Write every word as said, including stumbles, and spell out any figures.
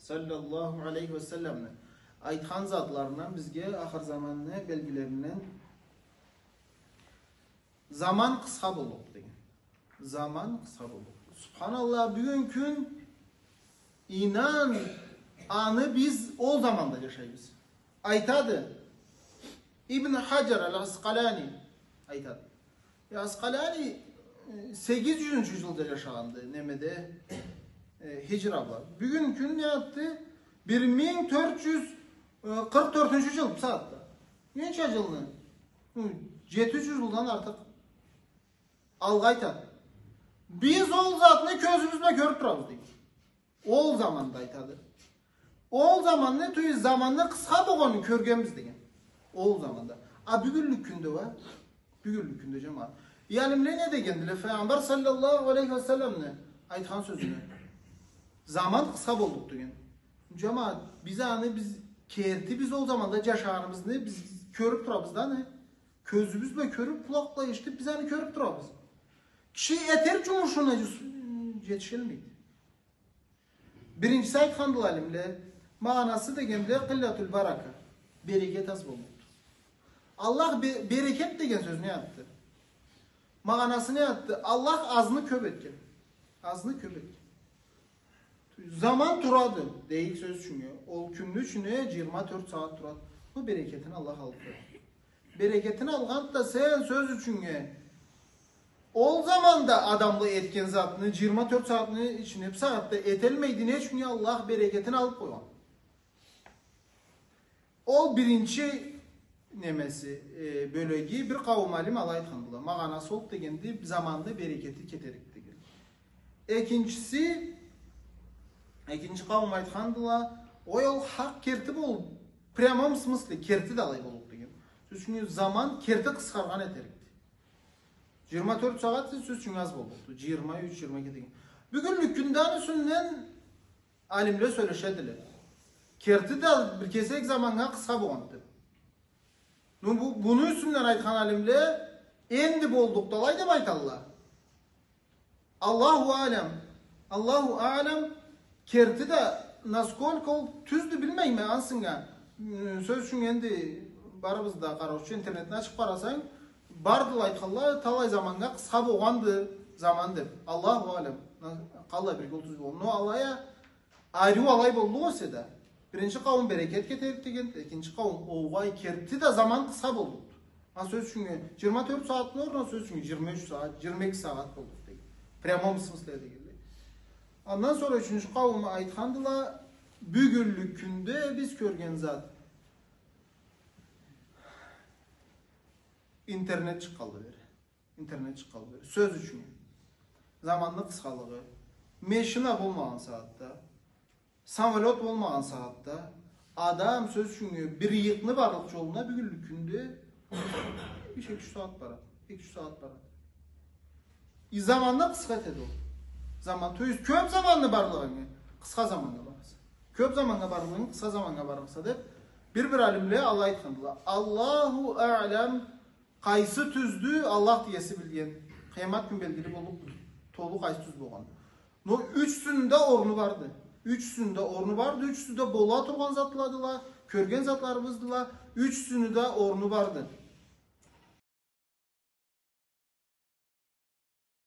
саллаллаху алейхи ва салламны айтхан затларындан бизге ахыр заманны белгилеринден заман къысха боллукъду деген. Заман къысха боллукъду. Субханаллах, бюгюн кюн, ийнан, аны биз ол заманда джашайбыз. Айтады Ибн Хаджар аль-Аскъалани, айтады. Э, Аскъалани, э, сегиз джюзюнчю джылда джашагъанды, немеде, э, хиджра бла. Бюгюн кюн не затды? Бир минг тёрт джюз къыркъ тёртюнчю джыл бусагъатда. Ненча джылны? Хы, джети джюз джылдан артыкъ алгъа айтады. Биз ол затны кёзюбюз бла кёрюб турабыз, дейди. Ол заманда айтады. Ол заманны, то есть заманны къысха болгъанын кёргенбиз деген. Ол заманда. А бюгюнлюк кюнде уа? Бюгюнлюк кюнде, джамагъат. Алимле не дегендиле? Файгъамбар саллаллаху алейхи ва салламны айтхан сёзюне. Заман къысха боллукъду деген. Джамагъат, биз аны, биз керти, биз ол заманда джашагъаныбызны биз кёрюб турабыз да, не? Кёзюбюз бла кёрюб, къулакъ бла эшитиб, биз аны кёрюб турабыз. Киши этер джумушуна джус-, джетишелмейди. Биринчиси, айтхандыла алимле, магъанасы дегенде къиллатуль барака. Берекет аз болмакъды. Аллах бе-, берекет деген сёз не затды? Магъанасы не затды? Аллах азны кёб этген. Азны кёб этген. Заман турады, дейик, сёз ючюннге. Ол кюнню ичине джыйырма тёрт сагъат турады. Бу берекетин Аллах алыб къояды. Берекетин алгъанды да сен, сёз ючюннге. Ол заманда адамла этген затны джыйырма тёрт сагъатны ичине бусагъатда этелмейди, не ючюннге? Аллах берекетин алыб къойгъан. Ол биринчи немеси, э, бёлеги, бир къауум алим алай айтхандыла. Магъанасы ол дегенди, заманны берекети кетерик деген. Экинчиси, экинчи къауум айтхандыла, ой, ол хакъ керти болур, прямом смысле керти да алай болур деген. Сёз ючюн, заман керти къысхаргъан этерикди. Джыйырма тёрт сагъат, сёз ючюн, аз боллукъду. Джыйырма юч, джыйырма эки деген. Бюгюнлюк кюнде аны юсюнден алимле сёлешедиле. Керти да бир кесек заманнга къысха болгъанды. Ну, бу, муну юсюнден айтхан алимле, энди болдукъ да алай деб айталла. Аллаху алям. Аллаху алям, керти да, насколько ол тюздю, билмейме, ансы а. М, сёз ючюн, энди барыбыз да къараучу, интернетни ачыб къарасанг, бардыла айтханла, талай заманнга къысха болгъанды заман деб. Аллаху алям. На-, къаллай бирге ол тюз болгъан. Но алай а, ариу алай боллукъ эсе да. Биринчи къауум берекет кетерик деген, экинчи къауум, огъай, керти да заман къысха боллукъду. А сёз ючюн, джыйырма тёрт сагъатны орнуна, сёз ючюн, джыйырма юч сагъат, джыйырма эки сагъат боллукъ деген. Прямом смысле дегенлей. Андан сора ючюнчю къауум айтхандыла, бюгюнлюк кюнде биз кёрген зат. Интернет чыкъгъанлы бери. Интернет чыкъгъанлы бери. Сёз ючюн. Заманны къысхалыгъы. Машина болмагъан сагъатда, самолёт болмагъан сагъатда, адам, сёз ючюн, бир ыйыкъны барлыкъ джолуна бюгюнлюк кюнде беш-эки сагъат барады. Эки-юч сагъат барады. И заманны къысха этеди ол. Заман, то есть кёб заманны барлыгъынга къысха заманнга бараса. Кёб заманнга барлыгъынга къысха заманнга бараса деб, бир-бир алимле алай айтхандыла. Аллаху алям, къайсы тюздю, Аллах тюгюл эсе билген. Къыямат кюн белгили боллукъду, толу къайсы тюз болгъанын. Но ючюсюню да орну барды. Ючюсюню да орну барды, ючюсю да бола тургъан затладыла, кёрген затларыбыздыла, ючюсюню да орну барды.